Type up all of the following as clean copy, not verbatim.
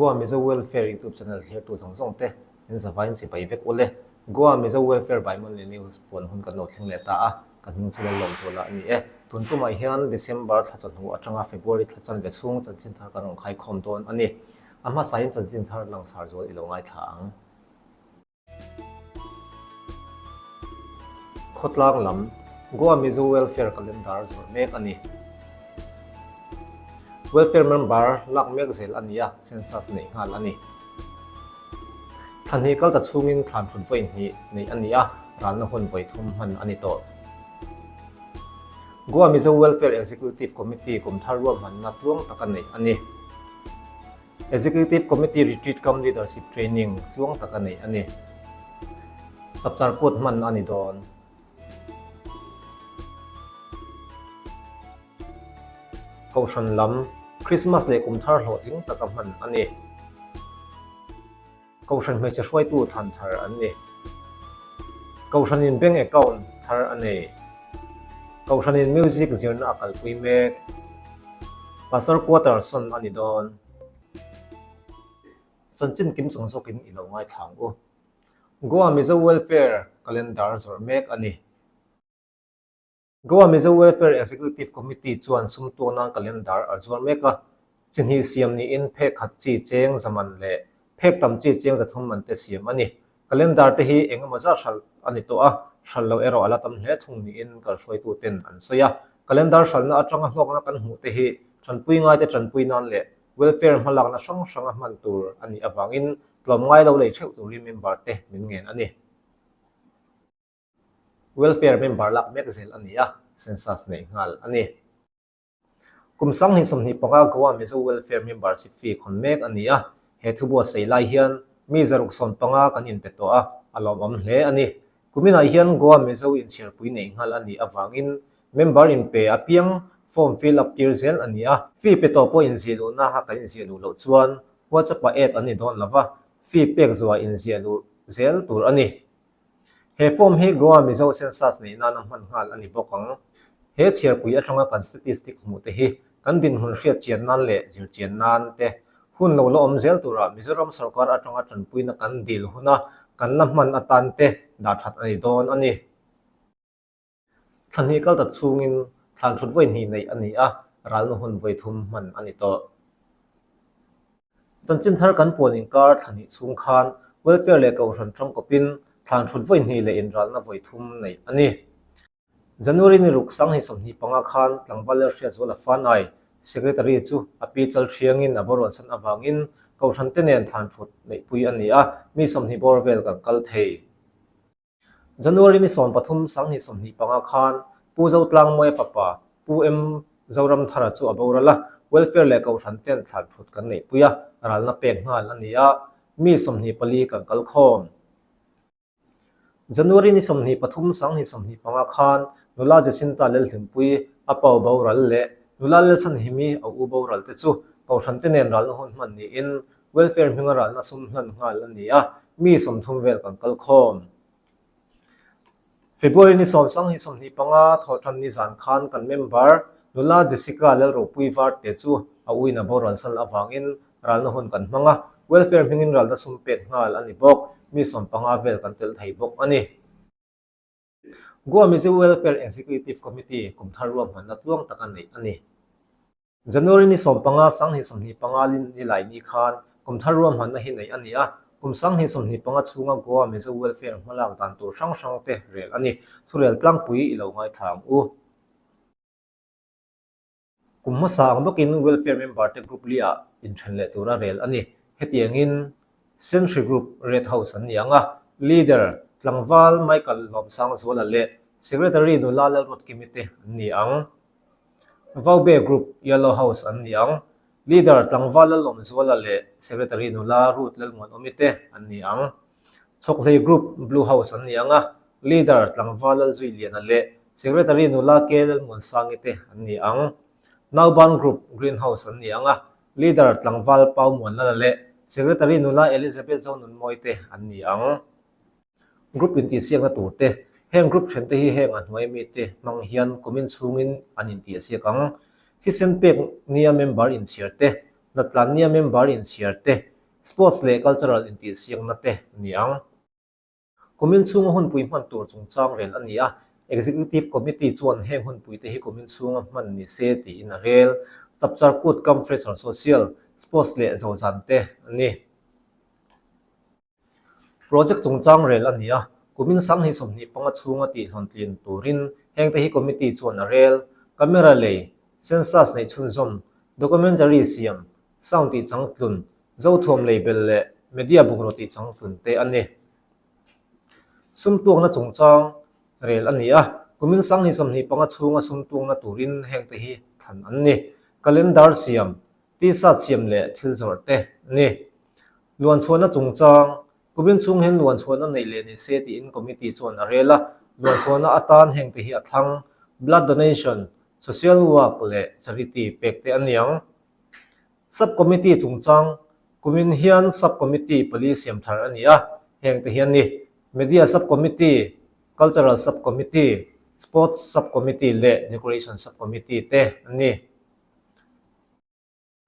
Goa Mizo Welfare YouTube channel thlirtu zawng zawng te in zavaiin chibai vek ule. Goa Mizo Welfare by Monthly News puan hun kan lo thleng leh ta a, ka hming chu Lallawmzuala a ni e. Tun tumah hian December thla chawhnu atanga February thla chanve chhung chanchin thar kan rawn khaikhawm dawn a ni. A hmasain chanchin thar langsar zual i lo ngaithla ang. Khawtlang lam, Goa Mizo Welfare Calendar zawrh mek a ni. Welfare member lak mek zel a ni a, census neih nghal a ni. Thla hnih kal ta chhungin thlan thut vawi hnih neih a ni a, ralna hun vawi thum hman a ni tawh. Goa Mizo Welfare Executive Committee kum thar ruahmanna tluang taka neih a ni. Executive Committee Retreat cum Leadership Training tluang tak a neih a ni. Chapchar kut hman a ni dawn. Kohhran lam, Christmas leh kum thar hlawhtling taka hman a ni. Kohhran hmeichhe hruaitu thlan thar an ni. Kohhranin bank account thar a nei. Kohhranin music zirna a kalpui mek. Pastor quarter sawn a ni dawn. Chanchin kim chang zawkin i lo ngaithla ang u. Goa Mizo Welfare Calendar zawrh mek a ni. Goa Mizo Welfare Executive Committee chuan sum tuak nan calendar a zuar mek a, chi hnih siam niin phek khat chi cheng za man leh phek tam chi cheng za thum man te siam a ni. Calendar te hi eng emaw zat hralh a ni tawh a, hralh loh erawh a la tam hle thung niin kalhruaitu ten an sawi a. Calendar hralhna atanga hlawkna kan hmuh te hi tanpui ngaite tanpui nan leh welfare hmalakna hrang hranga hman tur a nih avangin tlawmngai lo lei theuh turin member te min ngen a ni. Welfare member lak mek zel a ni a, census neih nghal a ni. Kum 2025 Goa Mizo Welfare membership fee khawn mek a ni a, he thu buatsaih lai hian mi 615 kan inpe tawh a, a lawmawm hle a ni. Kuminah hian Goa Mizo inchhiarpui neih nghal a nih avangin member inpe apiang form fill up tir zel a ni a, fee pe tawh pawh inziah luhna a kan inziah luh loh chuan WhatsApp-ah add an ni dawn lova, fee pek zuah inziah luh zel tur a ni. He form hi Goa Mizo Census neih nana hman nghal a ni bawk ang. He chhiarpui atanga kan statistic hmuh te hi kan dinhmun hriat chian nan leh zir chian nan te hun lo la awm zel turah Mizoram sorkar atanga tanpuina kan dil huna kan la hman atan te dah that a ni dawn a ni. Thla hnih kal ta chhungin thlan thut vawi hnih neih a ni a, ralna hun vawi thum hman a ni tawh. Chanchin thar kan puan inkar thla hnih chhung khan welfare leh kohhran tangkawpin thlan thut vawi hnih leh inralna vawi thum neih a ni. January ni ruk 2025 khan tlangval Lalhriatzuala Fanai, Secretary chu a pi chal thiangin a borualsan avangin kohhran te nen thlan thut neihpui a ni a, mi 20 bawr vel kan kal thei. January ni 13 2025 khan Pu Zotlangmawia fapa Pu M Zoramthara chu a boral a, Welfare leh Kohhran ten thlan thut kan neihpui a, ralna pek nghal a ni a, mi 24 kan kal khawm. January ni 23 2025 khan nula Jacinta Lelhlimpui a pau boral leh nula Lalchhanhimi a u boral te chu Kohhran te nen ralna hun hman niin Welfare hminga ralna sum hlan nghal a ni a, mi 30 vel kan kal khawm. February ni 10 2025 thawhtan ni zan khan kan member nula Jessica Lalropui Varte chu a uina boral sal avangin ralna hun kan hmang a, welfare hmingin ralna sum pek nghal a ni bawk, mi 15 vel kan tel thei bawk a ni. Goa Mizo Welfare Executive Committee kum thar ruahmanna tluang taka neih a ni. January ni 15 2025 lin ni lai ni khan kum thar ruahmanna hi neih a ni a, kum 2025 chhunga Goa Mizo Welfare hmalak dan tur hrang hrang te rel a ni. Thurel tlangpui i lo ngaithla ang u. Kum hmasa ang bawkin Welfare member te group li ah inthen leh tura rel a ni. Hetiangin Sentry Group Red House an ni ang a, Leader tlangval Michael Lawmsangzuala leh Secretary nula Lalruatkimi te an ni ang. Vaube Group, Yellow House an ni ang. Leader tlangval Lalawmzuala leh Secretary nula Ruth Lalmuanawmi te an ni ang. Chhawkhlei Group, Blue House an ni ang a, Leader tlangval Lalzuiliana leh Secretary nula K Lalmuansangi te an ni ang. Nauban Group, Green House an ni ang a, Leader tlangval Pau Muanlala leh Secretary nula Elizabeth Zonunmawi te an ni ang. Group intihsiakna tur te, Heng group then te hi heng a hnuai mite hmang hian kumin chhungin an intihsiak ang. Thisen pek nia member inchhiar te, Hnatlan nia member inchhiar te. Sports leh Cultural intihsiakna te ni ang. Kumin chhunga hunpui hman tur chungchang rel a ni a, Executive Committee chuan heng hunpuite hi kumin chhunga hman ni se tiin a rel. Chapchar Kut Cum Fresher Social, Sports leh Zozan te a ni. Project chungchang rel a ni a, kumin 2025 chhunga tihhlawntlin turin hengte hi Committee chuan a rel. Camera lei, Census neih chhunzawm, Documentary siam, Sound tihchangtlun, Zothuam leibel leh media bungraw tih changtlun te a ni. Sumtuakna chungchang rel a ni a, kumin 2025 chhunga sumtuakna turin hengte hi thlan an ni. Calendar siam, t-shirt siam leh thil zawrh te a ni. Luanchhuahna chungchang, kumin chhung hian luanchhuahna neih leh ni se tiin committee chuan a rel a, luanchhuahna atan hengte hi a thlang, blood donation, social work leh charity pek te a ni ang. Sub-Committee chungchang, Kumin hian Sub-Committee pali siam thar a ni a, hengte hian ni, Media Sub-Committee, Cultural Sub-Committee, Sports Sub-Committee leh Decoration Sub-Committee te an ni.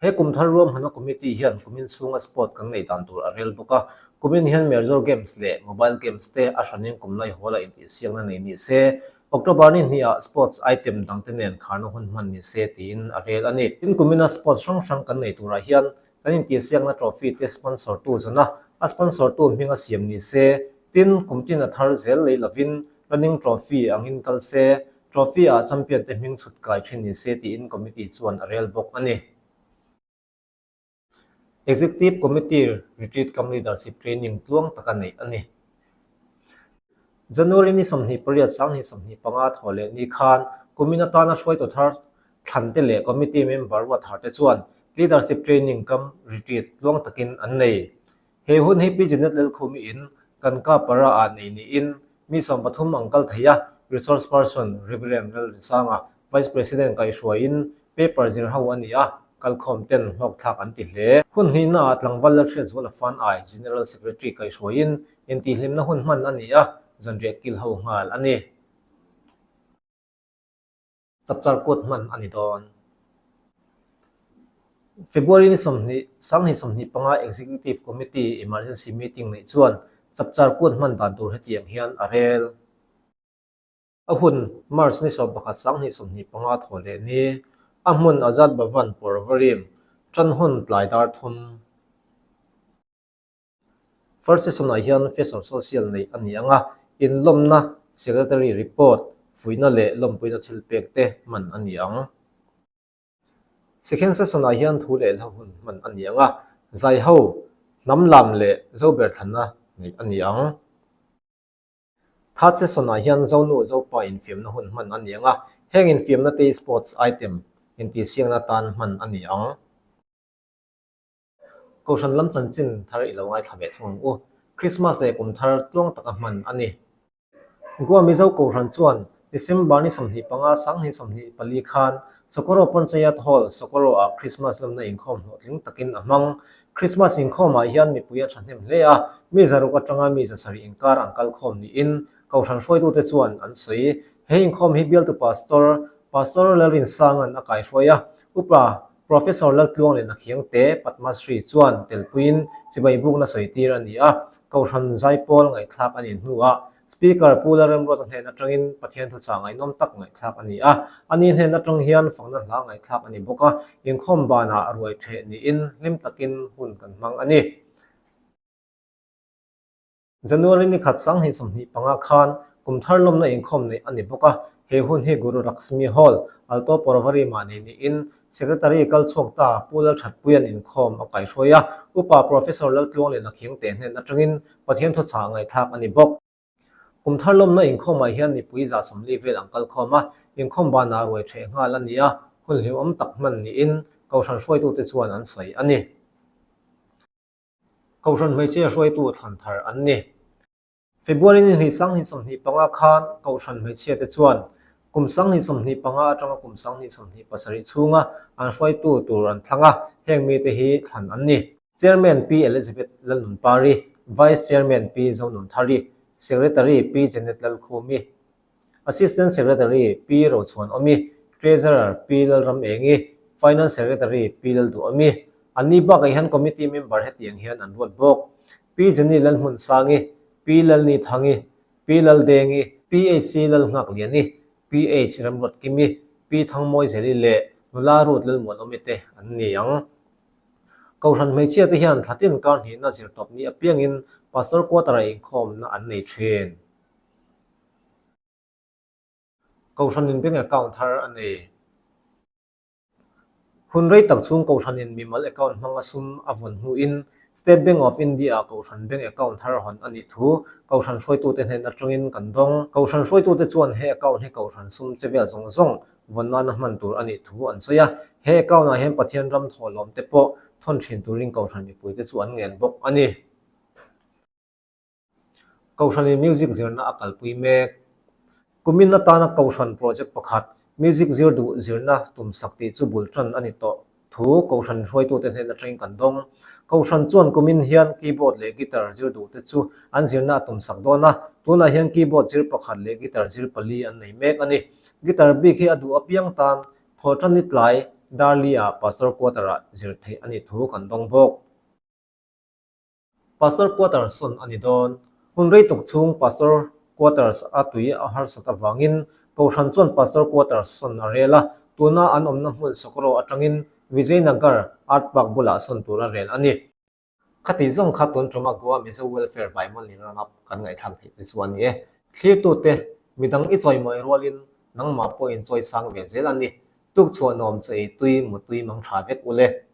He kum thar ruamhmana Committee hian kumin chhunga sport kan neih dan tur a rel bawk a, kumin hian Major Games leh Mobile Games te a hranin kum lai hawla intihsiakna nei ni se, October ni hnih ah sports item dangte nen kharna hun hman ni se tiin a rel a ni. Tin kumina sports hrang hrang kan nei turah hian kan intihsiakna trophy te sponsor tu zawna a sponsor tu hminga siam ni se, tin kum tin a thar zel lei lovin running trophy angin kal se, trophy ah champion te hming chhut kai thin ni se tiin committee chuan a rel bawk a ni. Executive Committee Retreat cum Leadership Training tluang taka neih a ni. January ni 28 2025 thawh leh ni khan kumin atana hruaitu thar thlante leh Committee member ruat tharte chuan Leadership Training cum Retreat tluang takin an nei. He hun hi Pi Janet Lalkhumi in kan ka para ah nei niin mi 30 ang kal thei a, Resource Person Rev. Lalrinsanga, Vice President kaihhruaiin paper zir ho a ni a, kalkhawm ten hlawkthlak an ti hle. Hun hnihna ah Tlangval Lalhriatzuala Fan Ai, General Secretary kaihhruaiin intihhlimna hun hman a ni a, zanriah kil ho nghal a ni. Chapchar kut hman a ni dawn. February ni 20, 2025 Executive Committee Emergency Meeting neih chuan Chapchar kut hman dan tur hetiang hian a rel. A hun, March ni 11, 2025 thaw leh ni, a hmun Azad Bhavan Porvarim, tan hun tlai dar thum. First session-ah hian Fresher Social neih a ni ang a, inlawmna, Secretary report, fuihna leh lawmpuina thil pek te hman a ni ang. Second session-ah hian thu leh hla hun hman a ni ang a, zaiho, hnam lam leh zober thlanna neih a ni ang. Third session-ah hian Zonu Zopa infiamna hun hman a ni ang a, heng infiamna te hi sports item intihsiakna tan hman a ni ang. Kohhran lam chanchin thar i lo ngaithla ve thung ang u. Christmas leh kum thar tluang taka hman a ni. Goa Mizo Kohhran chuan December ni 25 2024 khan Socorro Panchayat Hall, Socorro-ah Christmas lamna inkhawm hlawhtling takin a hmang. Christmas inkhawmah hian mipui a thahnem hle a, mi 600 atanga mi 700 inkar an kalkhawm niin Kohhran hruaitute chuan an sawi. He inkhawm hi bialtu Pastor, Pastor Lalrinsanga'n a kaihruai a, Upa Professor Laltluang leh Nakhiangte Padma Shri chuan telpuiin chibai bukna sawi tir a ni a, Kohhran Zaipawl ngaihthlak a nih hnuah Speaker Pu Lalremruata hnen atangin Pathian thuchah ngaihnawm tak ngaihthlak a ni a, ani hnen atang hian fakna hla ngaihthlak a ni bawk a, inkhawm banah ruai theh niin hlim takin hun kan hmang a ni. January ni khat 2025 khan kum thar lawmna inkhawm neih a ni bawk a, he hun hi Guru Lakshmi Hall, Alto Porvari mah nei niin Secretary kal chhuak ta Pu Lalthatpuia'n inkhawm a kaihruai a, Upa Professor Laltluang leh Nakhiangte hnen atangin Pathian thuchah ngaihthlak a ni bawk. Kum thar lawmna inkhawmah hian mipui 40 vel an kal khawm a, inkhawm banah ruai theh nghal a ni a, hun hlimawm tak hman niin Kohhran hruaitute chuan an sawi a ni. Kohhran hmeichhia hruaitu thlan thar an ni. February ni hnih 2025 khan Kohhran hmeichhia te chuan kum 2025 atanga kum 2027 chhunga an hruaitu tur an thlang a, heng mite hi thlan an ni. Chairman Pi Elizabeth Lalnunpari, Vice Chairman Pi Zonunthari, Secretary Pi Janet Lalkhumi, Assistant Secretary Pi Rochhuanawmi, Treasurer Pi Lalramengi, Finance Secretary Pi Lalduhawmi. Anni bakah hian committee member hetiang hian an ruat bawk, Pi Jenny Lalhmunsangi, Pi Lalni Thangi, Pi Laldengi, Pi HC Lalnghakliani, Pi H Remruatkimi, Pi Thangmawizeli leh Nula Ruth Lalmuanawmi te an ni ang. Kohhran hmeichhia te hian thlatin kar hnihna zirtawp ni apiangin Pastor Quarter-ah inkhawmna an nei thin. Kohhranin bank account thar a nei. Hun rei tak chhung Kohhranin mimal account hmanga sum a vawn hnuin State Bank of India-ah Kohhran bank account thar hawn a nih thu Kohhran hruaitute hnen atangin kan dawng. Kohhran hruaitute chuan he account hi Kohhran sum che vel zawng zawng vawn nana hman tur a nih thu an sawi a. He account-ah hian Pathian ram thawhlawm te pawh thawn thin turin Kohhran mipuite chu an ngen bawk a ni. Kohhranin music zirna a kalpui mek. Kumin atana Kohhran project pakhat, music zir duh zirna tumsak tih chu bul tan a ni tawh thu Kohhran hruaitute hnen atangin kan dawng. Kohhran chuan kumin hian keyboard leh guitar zir duhte chu an zirna a tumsak dawn a, tunah hian keyboard zir pakhat leh guitar zir pali an nei mek a ni. Guitar bik hi a duh apiang tan Thawhtanni tlai Darli-ah Pastor Quarter-ah zir theih a nih thu kan dawng bawk. Pastor Quarters sawn a ni dawn. Hun rei tuk chhung Pastor Quarters a tui a harsat avangin Kohhran chuan Pastor Quarters sawn a rel a, tuna an awmna hmun Sokro atangin Vijaynagar Art Park bulah sawn tur a rel a ni. Khati zawng kha tun tuma Goa Mizo Welfare by Mawlni Rangap kan ngaihthlak theih te chu a ni e. Thlirtute, midang i chawimawi rualin nangmah pawhin chawi sang ve zel a ni. Tukchhuah nuam chaw ei tui, mutui mang tha vek ule.